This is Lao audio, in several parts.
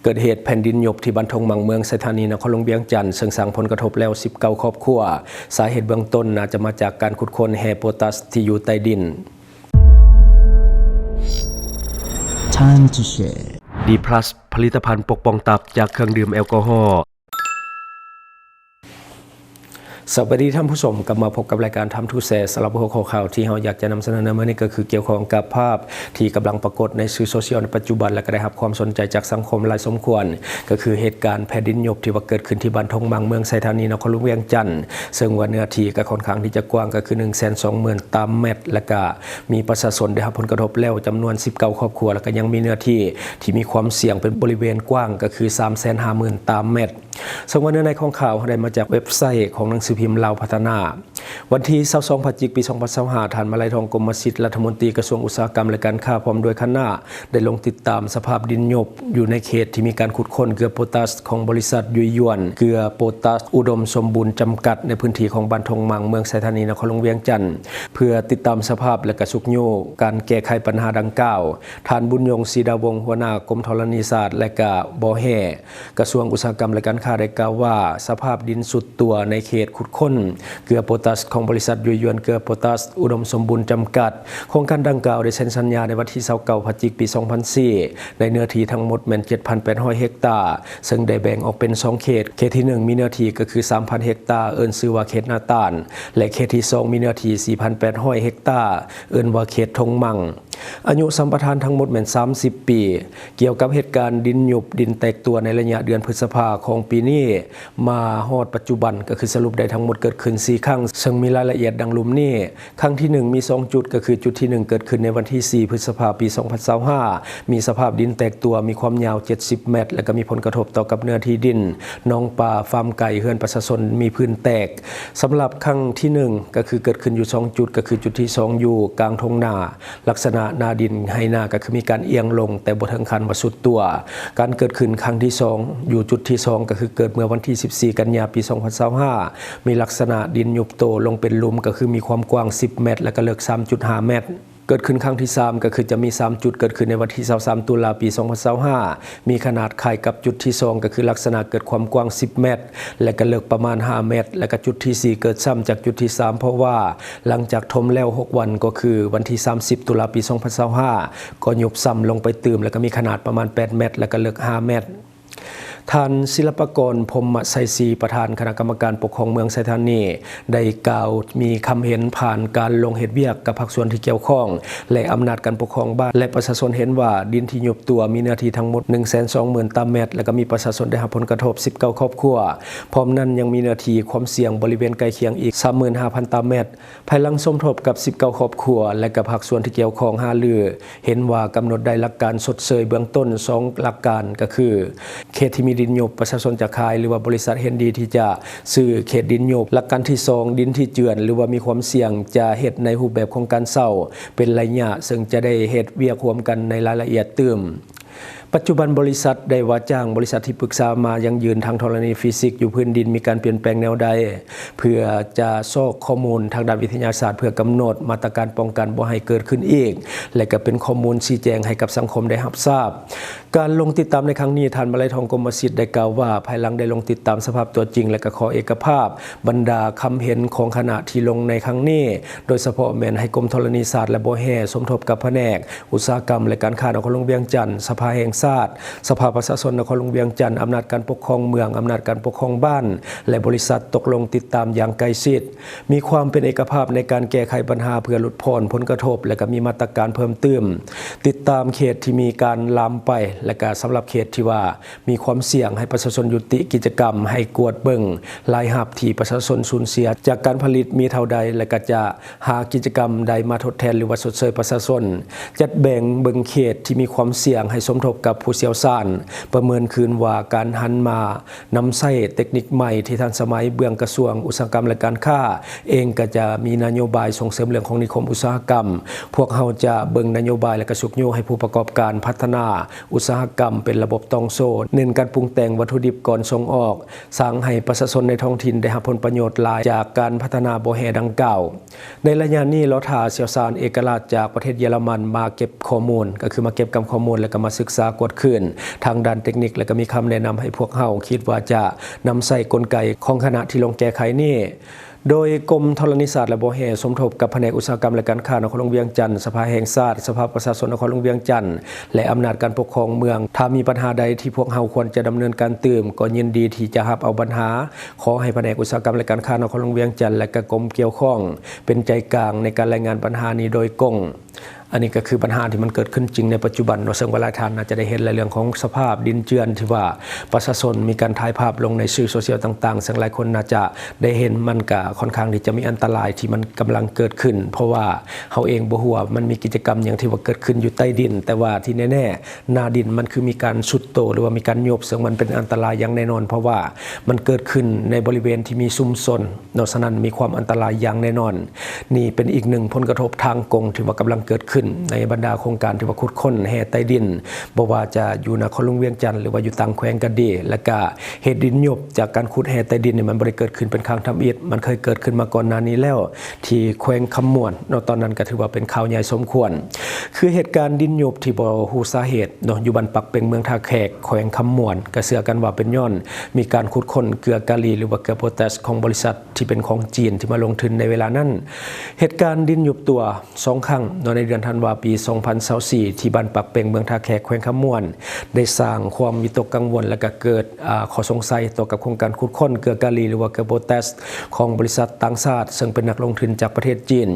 ເກີດເຫດແຜ່ນດິນຍົບທີ່ບ້ານທົ່ງມັງ ເມືອງໄຊທານີ ນະຄອນຫຼວງວຽງຈັນ ເຊິ່ງສ້າງຜົນກະທົບແລ້ວສິບເກົ້າຄອບຄົວ. ສາເຫດເບື້ອງຕົ້ນໜ້າຈະມາຈາກການຂຸດຄົ້ນແຮ່ໂປຕາສທີ່ຢູ່ໃຕ້ດິນ. Time to share. ດີພລັສ ຜະລິດຕະພັນປົກປ້ອງຕັບຈາກເຄື່ອງດື່ມແອລກໍຮໍ. ສະບາຍດີທ່ານຜູ້ຊົມ, ກັບມາພົບກັບລາຍການ Time to Share. ສຳລັບຫົວຂໍ້ຂ່າວທີ່ເຮົາຢາກຈະນຳສະເໜີໃນມື້ນີ້ ກໍຄືກ່ຽວຂ້ອງກັບພາບທີ່ກຳລັງປາກົດໃນສື່ໂຊຊຽວໃນປັດຈຸບັນ ແລະ ກໍໄດ້ຮັບຄວາມສົນໃຈຈາກສັງຄົມຫຼາຍສົມຄວນ, ກໍຄືເຫດການແຜ່ນດິນຍົບທີ່ວ່າເກີດຂຶ້ນທີ່ບ້ານທົ່ງມັງ ເມືອງໄຊທານີ ນະຄອນຫຼວງວຽງຈັນ, ເຊິ່ງວ່າເນື້ອທີ່ກໍຄ່ອນຂ້າງທີ່ຈະກວ້າງ ກໍຄືໜຶ່ງແສນສອງໝື່ນຕາແມັດ ແລະ ກໍມີປະຊາຊົນໄດ້ຮັບຜົນກະທົບແລ້ວຈຳນວນສິບເກົ້າຄອບຄົວ ແລະ ກໍຍັງມີເນື້ອທີ່ທີ່ມີຄວາມສ່ຽງເປັນບໍລິເວນກວ້າງ ກໍຄືສາມແສນຫ້າໝື່ນຕາແມັດ. ເຊິ່ງວ່າເນື້ອໃນຂອງຂ່າວເຮົາໄດ້ມາຈາກເວັບໄຊຂອງໜັງສືພິມລາວພັດທະນາ. ວັນທີຊາວສອງ ພະຈິກ ປີສອງພັນຊາວຫ້າ ທ່ານ ມາໄລ ທອງກົມມະສິດ ລັດຖະມົນຕີກະຊວງອຸດສາຫະກຳ ແລະ ການຄ້າ ພ້ອມດ້ວຍຄະນະ ໄດ້ລົງຕິດຕາມສະພາບດິນຍົບຢູ່ໃນເຂດທີ່ມີການຂຸດຄົ້ນເກືອໂປຕາສຂອງບໍລິສັດ ຢຸຍຢວນ ເກືອໂປຕາສອຸດົມສົມບູນຈຳກັດ ໃນພື້ນທີ່ຂອງບ້ານທົ່ງມັງ ເມືອງໄຊທານີ ນະຄອນຫຼວງວຽງຈັນ ເພື່ອຕິດຕາມສະພາບ ແລະ ກະຊຸກຍູ້ການແກ້ໄຂບັນຫາດັ່ງກ່າວ. ທ່ານ ບຸນຍົງ ສີດາວົງ ຫົວໜ້າກົມທໍລະນີສາດ ແລະ ກະບໍ່ແຮ່ ກະຊວງອຸດສາຫະກຳ ແລະ ການຄ້າ ໄດ້ກ່າວວ່າ ສະພາບດິນຊຸດຕົວໃນເຂດຂຸດຄົ້ນເກືອໂປຕາສຂອງບໍລິສັດ ຢຸຍຢວນ ເກືອໂປຕາສອຸດົມສົມບູນຈຳກັດ. ໂຄງການດັ່ງກ່າວໄດ້ເຊັນສັນຍາໃນວັນທີຊາວເກົ້າ ພະຈິກ ປີສອງພັນສີ່ ໃນເນື້ອທີ່ທັງໝົດແມ່ນເຈັດພັນແປດຮ້ອຍເຮັກຕາ, ເຊິ່ງໄດ້ແບ່ງອອກເປັນສອງເຂດ. ເຂດທີໜຶ່ງ ມີເນື້ອທີ່ກໍຄືສາມພັນເຮັກຕາ, ເອີ້ນຊື່ວ່າເຂດນາຕານ ແລະ ເຂດທີສອງ ມີເນື້ອທີ່ສີ່ພັນແປດຮ້ອຍເຮັກຕາ, ເອີ້ນວ່າເຂດທົ່ງມັງ. ອາຍຸສຳປະທານທັງໝົດແມ່ນສາມສິບປີ. ກ່ຽວກັບເຫດການດິນຍຸບ, ດິນແຕກຕົວໃນໄລຍະເດືອນພຶດສະພາຂອງປີນີ້ ມາຮອດປັດຈຸບັນ ກໍຄືສະຫຼຸບໄດ້ທັງໝົດເກີດຂຶ້ນສີ່ຄັ້ງ, ເຊິ່ງມີລາຍລະອຽດດັ່ງລຸ່ມນີ້. ຄັ້ງທີໜຶ່ງ ມີສອງຈຸດ, ກໍຄືຈຸດທີໜຶ່ງເກີດຂຶ້ນໃນວັນທີສີ່ ພຶດສະພາ ປີສອງພັນຊາວຫ້າ ມີສະພາບດິນແຕກຕົວ, ມີຄວາມຍາວເຈັດສິບແມັດ ແລະ ກໍມີຜົນກະທົບຕໍ່ກັບເນື້ອທີ່ດິນ, ໜອງປາ, ຟາມໄກ່, ເຮືອນປະຊາຊົນມີພື້ນແຕກ. ສຳລັບຄັ້ງທີໜຶ່ງ ກໍຄືເກີດຂຶ້ນຢູ່ສອງຈຸດ, ກໍຄືຈຸດທີສອງຢູ່ກາງທົ່ງນາ, ລັກສະນະໜ້າດິນໄຮ່ນາກໍຄືມີການອຽງລົງ ແຕ່ບໍ່ເຖິງຂັ້ນວ່າຊຸດຕົວ. ການເກີດຂຶ້ນຄັ້ງທີສອງ ຢູ່ຈຸດທີສອງ ກໍຄືເກີດເມື່ອວັນທີສິບສີ່ ກັນຍາ ປີສອງພັນຊາວຫ້າ ມີລັກສະນະດິນຍຸບໂຕລົງເປັນຫຼຸມ ກໍຄືມີຄວາມກວ້າງສິບແມັດ ແລະ ກໍເລິກສາມຈຸດຫ້າແມັດ. ເກີດຂຶ້ນຄັ້ງທີສາມ ກໍຄືຈະມີສາມຈຸດ ເກີດຂຶ້ນໃນວັນທີຊາວສາມ ຕຸລາ ປີສອງພັນຊາວຫ້າ ມີຂະໜາດຄ້າຍກັບຈຸດທີສອງ ກໍຄືລັກສະນະເກີດຄວາມກວ້າງສິບແມັດ ແລະ ກໍເລິກປະມານຫ້າແມັດ ແລະ ກໍຈຸດທີສີ່ເກີດຊ້ຳຈາກຈຸດທີສາມ ເພາະວ່າຫຼັງຈາກຖົມແລ້ວຫົກວັນ ກໍຄືວັນທີສາມສິບ ຕຸລາ ປີສອງພັນຊາວຫ້າ ກໍຍຸບຊ້ຳລົງໄປຕື່ມ ແລະ ກໍມີຂະໜາດປະມານແປດແມັດ ແລະ ກໍເລິກຫ້າແມັດ. ທ່ານ ສິລະປະກອນ ພົມມະໄຊສີ ປະທານຄະນະກຳມະການປົກຄອງເມືອງໄຊທານີ ໄດ້ກ່າວມີຄຳເຫັນຜ່ານການລົງເຮັດວຽກກັບພາກສ່ວນທີ່ກ່ຽວຂ້ອງ ແລະ ອຳນາດການປົກຄອງບ້ານ ແລະ ປະຊາຊົນເຫັນວ່າ ດິນທີ່ຍຸບຕົວມີເນື້ອທີ່ທັງໝົດໜຶ່ງແສນສອງໝື່ນຕາແມັດ ແລະ ກໍມີປະຊາຊົນໄດ້ຮັບຜົນກະທົບສິບເກົ້າຄອບຄົວ. ພ້ອມນັ້ນຍັງມີເນື້ອທີ່ຄວາມສ່ຽງບໍລິເວນໃກ້ຄຽງອີກສາມໝື່ນຫ້າພັນຕາແມັດ. ພາຍຫຼັງສົມທົບກັບສິບເກົ້າຄອບຄົວ ແລະ ກັບພາກສ່ວນທີ່ກ່ຽວຂ້ອງຫາລື ເຫັນວ່າກຳນົດໄດ້ຫຼັກການຊົດເຊີຍເບື້ອງຕົ້ນສອງຫຼັກການ ກໍຄື ເຂດທີ່ມີດິນຍຸບ ປະຊາຊົນຈະຂາຍ ຫຼືວ່າບໍລິສັດເຫັນດີທີ່ຈະຊື້ເຂດດິນຍຸບ. ຫຼັກການທີສອງ ດິນທີ່ເຈື່ອນ ຫຼືວ່າມີຄວາມສ່ຽງຈະເຮັດໃນຮູບແບບຂອງການເຊົ່າເປັນໄລຍະ ເຊິ່ງຈະໄດ້ເຮັດວຽກຮ່ວມກັນໃນລາຍລະອຽດຕື່ມ. ປັດຈຸບັນບໍລິສັດໄດ້ວ່າຈ້າງບໍລິສັດທີ່ປຶກສາມາຢັ້ງຢືນທາງທໍລະນີຟີຊິກຢູ່ພື້ນດິນມີການປ່ຽນແປງແນວໃດ ເພື່ອຈະຊອກຂໍ້ມູນທາງດ້ານວິທະຍາສາດ ເພື່ອກຳນົດມາດຕະການປ້ອງກັນບໍ່ໃຫ້ເກີດຂຶ້ນອີກ ແລະ ກໍເປັນຂໍ້ມູນຊີ້ແຈງໃຫ້ກັບສັງຄົມໄດ້ຮັບຊາບ. ການລົງຕິດຕາມໃນຄັ້ງນີ້, ທ່ານ ມາໄລທອງ ກົມມະສິດ ໄດ້ກ່າວວ່າ ພາຍຫຼັງໄດ້ລົງຕິດຕາມສະພາບຕົວຈິງ ແລະ ກໍຂໍເອກະພາບບັນດາຄຳເຫັນຂອງຄະນະທີ່ລົງໃນຄັ້ງນີ້, ໂດຍສະເພາະແມ່ນໃຫ້ກົມທໍລະນີສາດ ແລະ ບໍ່ແຮ່ ສົມທົບກັບພະແນກ ອຸດສາຫະກຳ ແລະ ການຄ້ານະຄອນຫຼວງວຽງຈັນ, ສະພາແຫ່ງຊາດ, ສະພາປະຊາຊົນນະຄອນຫຼວງວຽງຈັນ, ອຳນາດການປົກຄອງເມືອງ, ອຳນາດການປົກຄອງບ້ານ ແລະ ບໍລິສັດຕົກລົງຕິດຕາມຢ່າງໃກ້ຊິດ, ມີຄວາມເປັນເອກະພາບໃນການແກ້ໄຂບັນຫາເພື່ອຫຼຸດຜ່ອນຜົນກະທົບ ແລະ ກໍມີມາດຕະການເພີ່ມຕື່ມ, ຕິດຕາມເຂດທີ່ມີການລາມໄປ ແລະ ກໍສຳລັບເຂດທີ່ວ່າມີຄວາມສ່ຽງໃຫ້ປະຊາຊົນຍຸຕິກິດຈະກຳ, ໃຫ້ກວດເບິ່ງລາຍຮັບທີ່ປະຊາຊົນສູນເສຍຈາກການຜະລິດມີເທົ່າໃດ ແລະ ກໍຈະ ຫາກິດຈະກຳໃດມາທົດແທນ ຫຼືວ່າຊົດເຊີຍປະຊາຊົນ, ຈັດແບ່ງເບິ່ງເຂດທີ່ມີຄວາມສ່ຽງໃຫ້ສົມທົບກັບຜູ້ຊ່ຽວຊານ, ປະເມີນຄືນວ່າການຫັນມານຳໃຊ້ເຕັກນິກໃໝ່ທີ່ທັນສະໄໝ. ເບື້ອງກະຊວງອຸດສາຫະກຳ ແລະ ການຄ້າເອງກໍຈະມີນະໂຍບາຍສົ່ງເສີມເລື່ອງຂອງນິຄົມອຸດສາຫະກຳ. ພວກເຮົາຈະເບິ່ງນະໂຍບາຍ ແລະ ກະຊຸກຍູ້ໃຫ້ຜູ້ປະກອບການພັດທະນາອຸດສ ສາຫະກຳເປັນລະບົບຕ່ອງໂສ້, ເນັ້ນການປຸງແຕ່ງວັດຖຸດິບກ່ອນສົ່ງອອກ, ສ້າງໃຫ້ປະຊາຊົນໃນທ້ອງຖິ່ນໄດ້ຮັບຜົນປະໂຫຍດຫຼາຍຈາກການພັດທະນາບໍ່ແຮ່ດັ່ງກ່າວ. ໃນໄລຍະນີ້ ລໍຖ້າຊ່ຽວຊານເອກະລາດຈາກປະເທດເຢຍລະມັນມາເກັບຂໍ້ມູນ, ກໍຄືມາເກັບກຳຂໍ້ມູນ ແລ້ວກໍມາສຶກສາກວດຄືນທາງດ້ານເຕັກນິກ ແລ້ວກໍມີຄຳແນະນຳໃຫ້ພວກເຮົາຄິດວ່າຈະນຳໃຊ້ກົນໄກຂອງຄະນະທີ່ລົງແກ້ໄຂນີ້. ໂດຍກົມທໍລະນີສາດ ແລະ ບໍ່ແຮ່ ສົມທົບກັບພະແນກອຸດສາຫະກຳ ແລະ ການຄ້ານະຄອນຫຼວງວຽງຈັນ, ສະພາແຫ່ງຊາດ, ສະພາປະຊາຊົນນະຄອນຫຼວງວຽງຈັນ ແລະ ອຳນາດການປົກຄອງເມືອງ. ຖ້າມີບັນຫາໃດທີ່ພວກເຮົາຄວນຈະດຳເນີນການຕື່ມ, ກໍຍິນດີທີ່ຈະຮັບເອົາບັນຫາ. ຂໍໃຫ້ພະແນກອຸດສາຫະກຳ ແລະ ການຄ້ານະຄອນຫຼວງວຽງຈັນ ແລະ ກະກົມກ່ຽວຂ້ອງເປັນໃຈກາງໃນການລາຍງານບັນຫານີ້ໂດຍກົງ. ອັນນີ້ກໍຄືບັນຫາທີ່ມັນເກີດຂຶ້ນຈິງໃນປັດຈຸບັນເນາະ, ເຊິ່ງວ່າຫຼາຍທ່ານອາດຈະໄດ້ເຫັນແລ້ວ ເລື່ອງຂອງສະພາບດິນເຈື່ອນທີ່ວ່າປະຊາຊົນມີການຖ່າຍພາບລົງໃນສື່ໂຊຊຽວຕ່າງໆ, ເຊິ່ງຫຼາຍຄົນອາດຈະໄດ້ເຫັນ ມັນກະຄ່ອນຂ້າງທີ່ຈະມີອັນຕະລາຍທີ່ມັນກຳລັງເກີດຂຶ້ນ, ເພາະວ່າເຮົາເອງບໍ່ຮູ້ວ່າມັນມີກິດຈະກຳຫຍັງທີ່ວ່າເກີດຂຶ້ນຢູ່ໃຕ້ດິນ, ແຕ່ວ່າທີ່ແນ່ໆ ໜ້າດິນມັນຄືມີການຊຸດໂຕ ຫຼືວ່າມີການຍຸບ, ເຊິ່ງມັນເປັນອັນຕະລາຍຢ່າງແນ່ນອນ, ເພາະວ່າມັນເກີດຂຶ້ນໃນບໍລິເວນທີ່ມີຊຸມຊົນ ເນາະ, ສະນັ້ນມີຄວາມອັນຕະລາຍຢ່າງແນ່ນອນ. ນີ້ເປັນອີກໜຶ່ງຜົນກະທົບທາງກົງທີ່ວ່າກຳລັງເກີດຂຶ້ນໃນບັນດາໂຄງການທີ່ວ່າຂຸດຄົ້ນແຮ່ໃຕ້ດິນ, ບໍ່ວ່າຈະຢູ່ນະຄອນຫຼວງວຽງຈັນ ຫຼືວ່າຢູ່ຕ່າງແຂວງກໍດີ, ແລ້ວກະເຫດດິນຍຸບຈາກການຂຸດແຮ່ໃຕ້ດິນນີ້ ມັນບໍ່ໄດ້ເກີດຂຶ້ນເປັນຄັ້ງທຳອິດ, ມັນເຄີຍເກີດຂຶ້ນມາກ່ອນໜ້ານີ້ແລ້ວທີ່ແຂວງຄຳມ່ວນເນາະ, ຕອນນັ້ນກໍຖືວ່າເປັນຂ່າວໃຫຍ່ສົມຄວນ. ຄືເຫດການດິນຍຸບທີ່ບໍ່ຮູ້ສາເຫດເນາະ ຢູ່ບ້ານປາກເປັ່ງ ເມືອງທ່າແຂກ ແຂວງຄຳມ່ວນ, ກໍເຊື່ອກັນວ່າເປັນຍ້ອນມີການຂຸດຄົ້ນເກືອກາລີ ຫຼືວ່າເກືອໂປແຕສຂອງບໍລິສັດ ທີ່ເປັນຂອງຈີນທີ່ມາລົງທຶນໃນເວລານັ້ນ. ເຫດການດິນຍຸບຕົວສອງຄັ້ງເນາະ ໃນເດືອນທັນວາປີສອງພັນຊາວສີ່ ທີ່ບ້ານປາກເປັ່ງ ເມືອງທ່າແຂກ ແຂວງຄຳມ່ວນ ໄດ້ສ້າງຄວາມວິຕົກກັງວົນ ແລະ ກະເກີດ ອາ ຂໍ້ສົງໄສຕໍ່ກັບໂຄງການຂຸດຄົ້ນເກືອກາລີ ຫຼືວ່າເກືອໂປແຕສຂອງບໍລິສັດຕ່າງຊາດ ເຊິ່ງເປັນນັກລົງທຶນຈາກປະເທດຈີນ.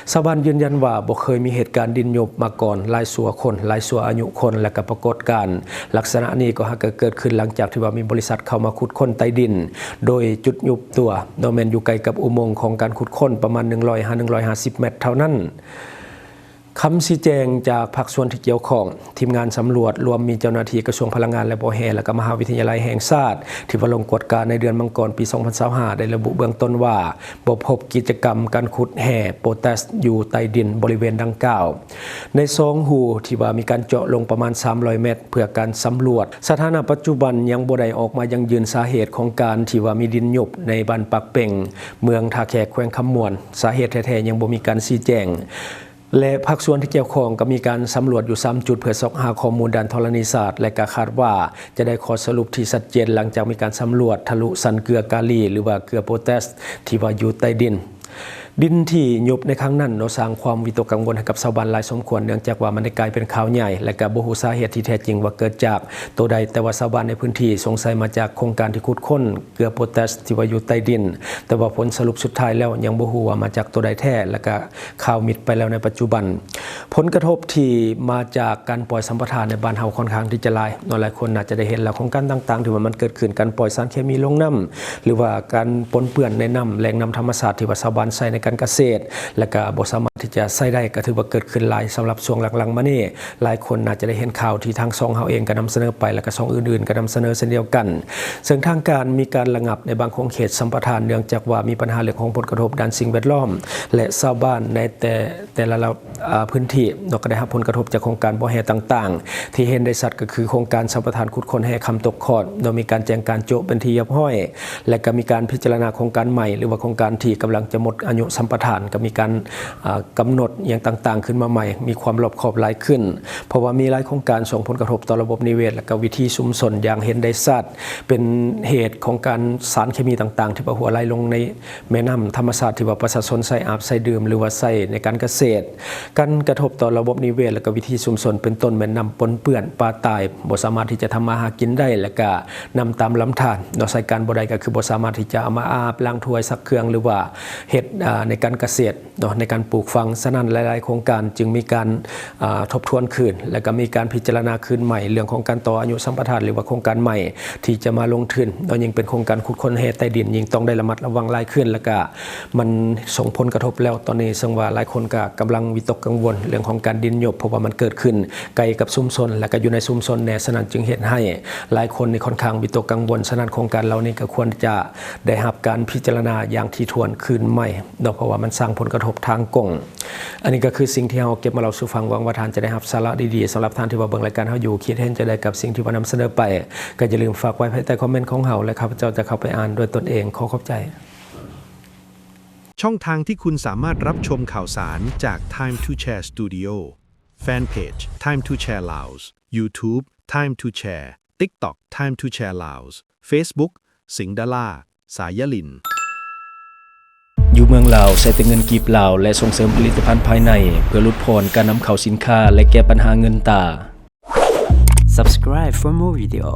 ຊາວບ້ານຢືນຢັນວ່າບໍ່ເຄີຍມີເຫດການດິນຍຸບມາກ່ອນ, ຫຼາຍຊົ່ວຄົນ, ຫຼາຍຊົ່ວອາຍຸຄົນ ແລະ ກະປາກົດການລັກສະນະນີ້ກໍຫາກເກີດຂຶ້ນຫຼັງຈາກທີ່ວ່າມີບໍລິສັດເຂົ້າມາຂຸດຄົ້ນໃຕ້ດິນ ໂດຍຈຸດຍຸບຕົວເນາະ ແມ່ນຢູ່ໃກ້ກັບອຸໂມງຂອງການຂຸດຄົ້ນປະມານໜຶ່ງຮ້ອຍຫາໜຶ່ງຮ້ອຍຫ້າສິບແມັດເທົ່ານັ້ນ. ຄຳຊີ້ແຈງຈາກພາກສ່ວນທີ່ກ່ຽວຂ້ອງ, ທີມງານສຳຫຼວດລວມມີເຈົ້າໜ້າທີ່ກະຊວງພະລັງງານ ແລະ ບໍ່ແຮ່ ແລະ ກະມະຫາວິທະຍາໄລແຫ່ງຊາດ ທີ່ວ່າລົງກວດກາໃນເດືອນມັງກອນປີສອງພັນຊາວຫ້າ ໄດ້ລະບຸເບື້ອງຕົ້ນວ່າ ບໍ່ພົບກິດຈະກຳການຂຸດແຮ່ໂປແຕສຢູ່ໃຕ້ດິນບໍລິເວນດັ່ງກ່າວ. ໃນສອງຮູທີ່ວ່າມີການເຈາະລົງປະມານສາມຮ້ອຍແມັດ ເພື່ອການສຳຫຼວດ. ສະຖານະປັດຈຸບັນຍັງບໍ່ໄດ້ອອກມາຢັ້ງຢືນສາເຫດຂອງການທີ່ວ່າມີດິນຍຸບໃນບ້ານປາກເປັ່ງ ເມືອງທ່າແຂກ ແຂວງຄຳມ່ວນ. ສາເຫດແທ້ໆຍັງບໍ່ມີການຊີ້ແຈງ ແລະ ພາກສ່ວນທີ່ກ່ຽວຂ້ອງກໍມີການສຳຫຼວດຢູ່ສາມຈຸດ ເພື່ອຊອກຫາຂໍ້ມູນດ້ານທໍລະນີສາດ ແລະ ກໍຄາດວ່າຈະໄດ້ຂໍ້ສະຫຼຸບທີ່ຊັດເຈນຫຼັງຈາກມີການສຳຫຼວດທະລຸຊັ້ນເກືອກາລີ ຫຼືວ່າເກືອໂປແຕສທີ່ວ່າຢູ່ໃຕ້ດິນ. ດິນທີ່ຍຸບໃນຄັ້ງນັ້ນເນາະ ສ້າງຄວາມວິຕົກກັງວົນໃຫ້ກັບຊາວບ້ານຫຼາຍສົມຄວນ ເນື່ອງຈາກວ່າມັນໄດ້ກາຍເປັນຂ່າວໃຫຍ່ ແລະ ກະບໍ່ຮູ້ສາເຫດທີ່ແທ້ຈິງວ່າເກີດຈາກໂຕໃດ, ແຕ່ວ່າຊາວບ້ານໃນພື້ນທີ່ສົງໄສມາຈາກໂຄງການທີ່ຂຸດຄົ້ນເກືອໂປແຕສທີ່ວ່າຢູ່ໃຕ້ດິນ, ແຕ່ວ່າຜົນສະຫຼຸບສຸດທ້າຍແລ້ວຍັງບໍ່ຮູ້ວ່າມາຈາກໂຕໃດແທ້ ແລະ ກະຂ່າວມິດໄປແລ້ວໃນປັດຈຸບັນ. ຜົນກະທົບທີ່ມາຈາກການປ່ອຍສຳປະທານໃນບ້ານເຮົາຄ່ອນຂ້າງທີ່ຈະຫຼາຍເນາະ, ຫຼາຍຄົນໜ້າຈະໄດ້ເຫັນແລ້ວ ໂຄງການຕ່າງໆທີ່ວ່າມັນເກີດຂຶ້ນ, ການປ່ອຍສານເຄມີລົງນ້ຳ ຫຼືວ່າການປົນເປື້ອນໃນນ້ຳ ແຫຼ່ງນ້ຳທຳມະຊາດທີ່ວ່າຊາວບ້ານໃຊ້ໃນການກະເສດ ແລະ ກະບໍ່ສາມາດທີ່ຈະໃຊ້ໄດ້ ກະຖືວ່າເກີດຂຶ້ນຫຼາຍສຳລັບຊ່ວງຫຼັງໆມານີ້. ຫຼາຍຄົນໜ້າຈະໄດ້ເຫັນຂ່າວທີ່ທາງຊ່ອງເຮົາເອງກະນຳສະເໜີໄປ ແລະ ກະຊ່ອງອື່ນໆກະນຳສະເໜີເຊັ່ນດຽວກັນ. ເຊິ່ງທາງການມີການລະງັບໃນບາງຂົງເຂດສຳປະທານ ເນື່ອງຈາກວ່າມີບັນຫາເລື່ອງຂອງຜົນກະທົບດ້ານສິ່ງແວດລ້ອມ ແລະ ຊາວບ້ານໃນແຕ່ ແຕ່ລະ ອາ ພື້ນທີ່ເນາະ ກໍໄດ້ຮັບຜົນກະທົບຈາກໂຄງການບໍ່ແຮ່ຕ່າງໆ. ທີ່ເຫັນໄດ້ຊັດກໍຄືໂຄງການສຳປະທານຂຸດຄົ້ນແຮ່ຄຳຕົກຂອດເນາະ ມີການແຈ້ງການໂຈະເປັນທີ່ຮຽບຮ້ອຍ ແລະ ກໍມີການພິຈາລະນາໂຄງການໃໝ່ ຫຼືວ່າໂຄງການທີ່ກຳລັງຈະໝົດອາຍຸສຳປະທານ ກໍມີການ ອາ ກຳນົດຫຍັງຕ່າງໆຂຶ້ນມາໃໝ່ ມີຄວາມລອບຄອບຫຼາຍຂຶ້ນ ເພາະວ່າມີຫຼາຍໂຄງການສົ່ງຜົນກະທົບຕໍ່ລະບົບນິເວດ ແລະ ກໍວິຖີຊຸມຊົນຢ່າງເຫັນໄດ້ຊັດ. ເປັນເຫດຂອງການສານເຄມີຕ່າງໆທີ່ວ່າຮົ່ວໄຫຼລົງໃນ ແມ່ນ້ຳທຳມະຊາດທີ່ວ່າປະຊາຊົນໃຊ້ອາບໃຊ້ດື່ມ ຫຼືວ່າໃຊ້ໃນການກະເສດ, ການກະທົບຕໍ່ລະບົບນິເວດ ແລະ ກະວິຖີຊຸມຊົນ ເປັນຕົ້ນແມ່ນນ້ຳປົນເປື້ອນ, ປາຕາຍ, ບໍ່ສາມາດທີ່ຈະທຳມາຫາກິນໄດ້ ແລະ ກະນ້ຳຕາມລຳທານເນາະ ໃຊ້ການບໍ່ໄດ້ ກະຄືບໍ່ສາມາດທີ່ຈະເອົາມາອາບ, ລ້າງຖ້ວຍ, ຊັກເຄື່ອງ ຫຼືວ່າເຮັດ ອາ ໃນການກະເສດເນາະ ໃນການປູກຝັງ. ສະນັ້ນ ຫຼາຍໆໂຄງການຈຶ່ງມີການ ອາ ທົບທວນຄືນ ແລະ ກະມີການພິຈາລະນາຄືນໃໝ່ເລື່ອງຂອງການຕໍ່ອາຍຸສຳປະທານ ຫຼືວ່າໂຄງການໃໝ່ ທີ່ຈະມາລົງທຶນເນາະ, ຍິ່ງເປັນໂຄງການຂຸດຄົ້ນແຮ່ໃຕ້ດິນ ຍິ່ງຕ້ອງໄດ້ລະມັດລະວັງຫຼາຍຂຶ້ນ ແລະກະມັນສົ່ງຜົນກະທົບແລ້ວຕອນນີ້ ເຊິ່ງວ່າຫຼາຍຄົນກະກຳລັງວິຕົກກັງວົນເລື່ອງຂອງການດິນຍຸບ ເພາະວ່າມັນເກີດຂຶ້ນໃກ້ກັບຊຸມຊົນ ແລະກະຢູ່ໃນຊຸມຊົນແດ່, ສະນັ້ນຈຶ່ງເຮັດໃຫ້ຫຼາຍຄົນນີ້ຄ່ອນຂ້າງວິຕົກກັງວົນ. ສະນັ້ນໂຄງການເຫຼົ່ານີ້ກະຄວນຈະໄດ້ຮັບການພິຈາລະນາຢ່າງຖີ່ຖ້ວນຄືນໃໝ່ເນາະ. ເພາະວ່າມັນສ້າງຜົນກະທົບທາງກົງ. ອັນນີ້ກໍຄືສິ່ງທີ່ເຮົາເກັບມາເລົ່າສູ່ຟັງ. ຫວັງວ່າທ່ານຈະໄດ້ຮັບສາລະດີໆ. ສຳລັບທ່ານທີ່ວ່າເບິ່ງລາຍການເຮົາຢູ່ ຄິດເຫັນຈັ່ງໃດກັບສິ່ງທີ່ວ່ານຳສະເໜີໄປ ກໍຢ່າລືມຝາກໄວ້ພາຍໃຕ້ຄອມເມັນຂອງເຮົາ ແລະ ຂ້າພະເຈົ້າຈະເຂົ້າໄປອ່ານດ້ວຍຕົນເອງ. ຂໍຂອບໃຈ. ຊ່ອງທາງທີ່ຄຸນສາມາດຮັບຊົມຂ່າວສານຈາກ Time to Share Studio: Fanpage: Time to Share Laos, YouTube: Time to Share, TikTok: Time to Share Laos, Facebook: ສິງດາລາ ສາຍຍາລິນ. ຢູ່ເມືອງລາວ ໃຊ້ແຕ່ເງິນກີບລາວ ແລະ ສົ່ງເສີມຜະລິດຕະພັນພາຍໃນ ເພື່ອຫຼຸດຜ່ອນການນຳເຂົ້າສິນຄ້າ ແລະ ແກ້ບັນຫາເງິນຕາ. Subscribe for more video.